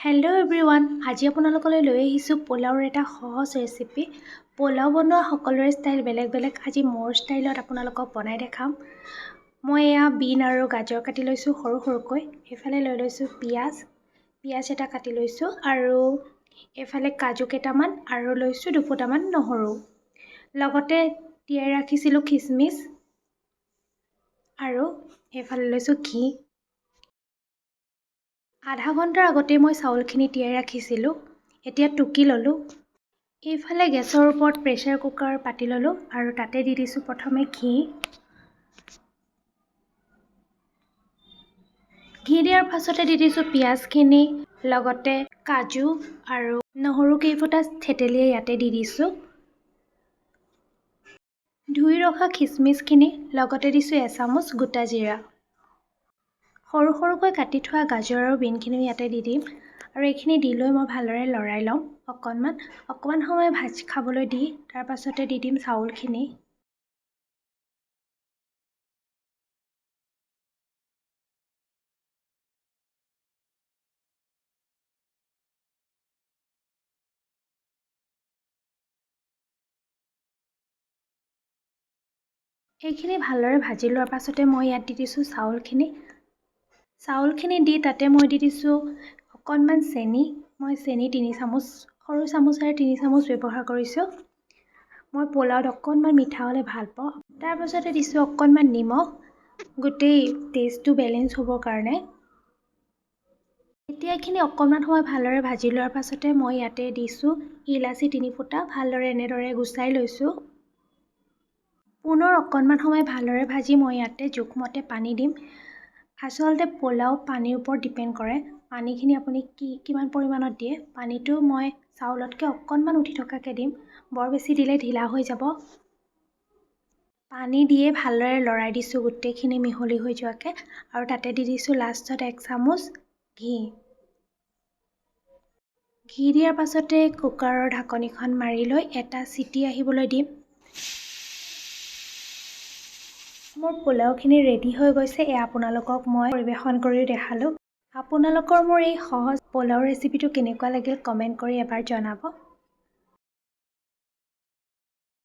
Hello' everyone, আজি আপোনালোকলৈ লৈ আহিছোঁ পোলাওৰ এটা সহজ ৰেচিপি। পোলাও বনোৱা সকলোৰে ষ্টাইল বেলেগ বেলেগ। আজি মোৰ ষ্টাইলত আপোনালোকক বনাই দেখাম। মই এয়া বিন আৰু গাজৰ কাটি লৈছোঁ সৰু সৰুকৈ। এইফালে লৈ লৈছোঁ পিঁয়াজ, পিঁয়াজ এটা কাটি লৈছোঁ আৰু এইফালে কাজু কেইটামান আৰু লৈছোঁ দুফুটামান নহৰু। লগতে তিয়াই ৰাখিছিলোঁ খিচমিচ আৰু এইফালে লৈছোঁ ঘি। আধা ঘণ্টাৰ আগতেই মই চাউলখিনি তিয়াই ৰাখিছিলোঁ, এতিয়া টুকি ল'লোঁ। এইফালে গেছৰ ওপৰত প্ৰেছাৰ কুকাৰ পাতি ল'লোঁ আৰু তাতে দি দিছোঁ প্ৰথমে ঘি। ঘি দিয়াৰ পাছতে দি দিছোঁ পিঁয়াজখিনি, লগতে কাজু আৰু নহৰু কেইফুটা থেতেলিয়াই ইয়াতে দি দিছোঁ। ধুই ৰখা খিচমিচখিনি, লগতে দিছোঁ এচামুচ গোটা জিৰা। সৰু সৰুকৈ কাটি থোৱা গাজৰ আৰু বিনখিনিও ইয়াতে দি দিম আৰু এইখিনি দি লৈ মই ভালদৰে লৰাই ল'ম। অকণমান অকণমান সময় ভাজ খাবলৈ দি তাৰ পাছতে দি দিম চাউলখিনি। এইখিনি ভালদৰে ভাজি লোৱাৰ পাছতে মই ইয়াত দি দিছোঁ চাউলখিনি। চাউলখিনি দি তাতে মই দি দিছোঁ অকণমান চেনি। মই চেনি 3 চামুচ, সৰু চামুচেৰে 3 চামুচ ব্যৱহাৰ কৰিছোঁ। মই পোলাওত অকণমান মিঠা হ'লে ভাল পাওঁ। তাৰপাছতে দিছোঁ অকণমান নিমখ, গোটেই টেষ্টটো বেলেঞ্চ হ'বৰ কাৰণে। এতিয়া এইখিনি অকণমান সময় ভালদৰে ভাজি লোৱাৰ পাছতে মই ইয়াতে দিছোঁ ইলাচি 3 ফুটা, ভালদৰে এনেদৰে গুচাই লৈছোঁ। পুনৰ অকণমান সময় ভালদৰে ভাজি মই ইয়াতে জোখমতে পানী দিম। আচলতে পোলাও পানীৰ ওপৰত ডিপেণ্ড কৰে, পানীখিনি আপুনি কি কিমান পৰিমাণত দিয়ে। পানীটো মই চাউলতকৈ অকণমান উঠি থকাকৈ দিম, বৰ বেছি দিলে ঢিলা হৈ যাব। পানী দিয়ে ভালদৰে লৰাই দিছোঁ গোটেইখিনি মিহলি হৈ যোৱাকৈ আৰু তাতে দি দিছোঁ লাষ্টত 1 চামুচ ঘি। ঘি দিয়াৰ পাছতে কুকাৰৰ ঢাকনিখন মাৰি লৈ এটা চিটি আহিবলৈ দিম। মোৰ পোলাওখিনি ৰেডি হৈ গৈছে। এয়া আপোনালোকক মই পৰিৱেশন কৰিও দেখালোঁ। আপোনালোকৰ মোৰ এই সহজ পোলাও ৰেচিপিটো কেনেকুৱা লাগিল কমেণ্ট কৰি এবাৰ জনাব।